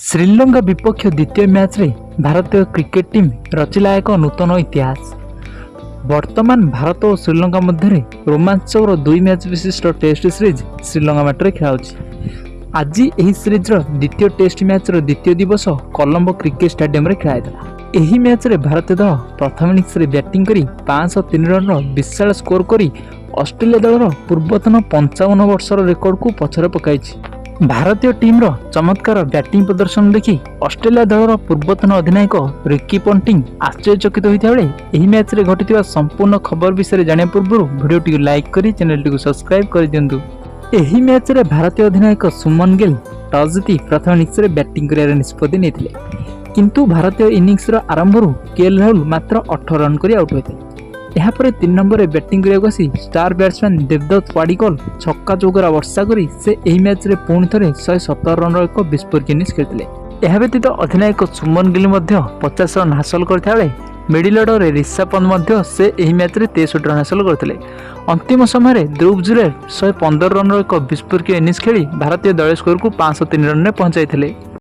ଶ୍ରୀଲଙ୍କା ବିପକ୍ଷ ଦ୍ୱିତୀୟ ମ୍ୟାଚ୍ରେ ଭାରତୀୟ କ୍ରିକେଟ୍ ଟିମ୍ ରଚିଲା ଏକ ନୂତନ ଇତିହାସ। ବର୍ତ୍ତମାନ ଭାରତ ଓ ଶ୍ରୀଲଙ୍କା ମଧ୍ୟରେ ରୋମାଞ୍ଚକର ଦୁଇ ମ୍ୟାଚ୍ ବିଶିଷ୍ଟ ଟେଷ୍ଟ ସିରିଜ୍ ଶ୍ରୀଲଙ୍କା ମାଟିରେ ଖେଳାଉଛି। ଆଜି ଏହି ସିରିଜ୍ର ଦ୍ୱିତୀୟ ଟେଷ୍ଟ ମ୍ୟାଚ୍ର ଦ୍ୱିତୀୟ ଦିବସ କଲମ୍ବୋ କ୍ରିକେଟ୍ ଷ୍ଟାଡିୟମରେ ଖେଳାଯାଇଥିଲା। ଏହି ମ୍ୟାଚ୍ରେ ଭାରତୀୟ ଦଳ ପ୍ରଥମ ଇନିଂସରେ ବ୍ୟାଟିଂ କରି 503 ରନ୍ର ବିଶାଳ ସ୍କୋର କରି ଅଷ୍ଟ୍ରେଲିଆ ଦଳର ପୂର୍ବତନ 55 ବର୍ଷର ରେକର୍ଡକୁ ପଛରେ ପକାଇଛି। ଭାରତୀୟ ଟିମ୍ର ଚମତ୍କାର ବ୍ୟାଟିଂ ପ୍ରଦର୍ଶନ ଦେଖି ଅଷ୍ଟ୍ରେଲିଆ ଦଳର ପୂର୍ବତନ ଅଧିନାୟକ ରିକି ପଣ୍ଟିଂ ଆଶ୍ଚର୍ଯ୍ୟଚକିତ ହୋଇଥିବା ବେଳେ, ଏହି ମ୍ୟାଚ୍ରେ ଘଟିଥିବା ସମ୍ପୂର୍ଣ୍ଣ ଖବର ବିଷୟରେ ଜାଣିବା ପୂର୍ବରୁ ଭିଡ଼ିଓଟିକୁ ଲାଇକ୍ କରି ଚ୍ୟାନେଲଟିକୁ ସବସ୍କ୍ରାଇବ୍ କରିଦିଅନ୍ତୁ। ଏହି ମ୍ୟାଚ୍ରେ ଭାରତୀୟ ଅଧିନାୟକ ଶୁଭମନ ଗିଲ୍ ଟସ୍ ଜିତି ପ୍ରଥମ ଇନିଂସରେ ବ୍ୟାଟିଂ କରିବାର ନିଷ୍ପତ୍ତି ନେଇଥିଲେ। କିନ୍ତୁ ଭାରତୀୟ ଇନିଂସର ଆରମ୍ଭରୁ କେଏଲ୍ ରାହୁଲ ମାତ୍ର 18 ରନ୍ କରି ଆଉଟ୍ ହୋଇଥିଲେ। ଏହାପରେ 3 ନମ୍ବରରେ ବ୍ୟାଟିଂ କରିବାକୁ ଆସି ଷ୍ଟାର ବ୍ୟାଟ୍ସମ୍ୟାନ୍ ଦେବଦତ୍ତ ପାଡିକଲ ଛକା ଚୌକାର ବର୍ଷା କରି ସେ ଏହି ମ୍ୟାଚ୍ରେ ପୁଣି ଥରେ 117 ରନ୍ର ଏକ ବିସ୍ଫୋରକ ଇନିଂସ ଖେଳିଥିଲେ। ଏହା ବ୍ୟତୀତ ଅଧିନାୟକ ଶୁଭମନ ଗିଲ୍ ମଧ୍ୟ 50 ରନ୍ ହାସଲ କରିଥିବା ବେଳେ, ମିଡିଲ୍ ଅର୍ଡରରେ ରିଷଭ ପନ୍ତ ମଧ୍ୟ ସେ ଏହି ମ୍ୟାଚ୍ରେ 63 ରନ୍ ହାସଲ କରିଥିଲେ। ଅନ୍ତିମ ସମୟରେ ଧ୍ରୁବ ଜୁରେଲ 115 ରନ୍ର ଏକ ବିସ୍ଫୋରକ ଇନିଂସ ଖେଳି ଭାରତୀୟ ଦଳୀୟ ସ୍କୋରକୁ 503 ରନ୍ରେ ପହଞ୍ଚାଇଥିଲେ।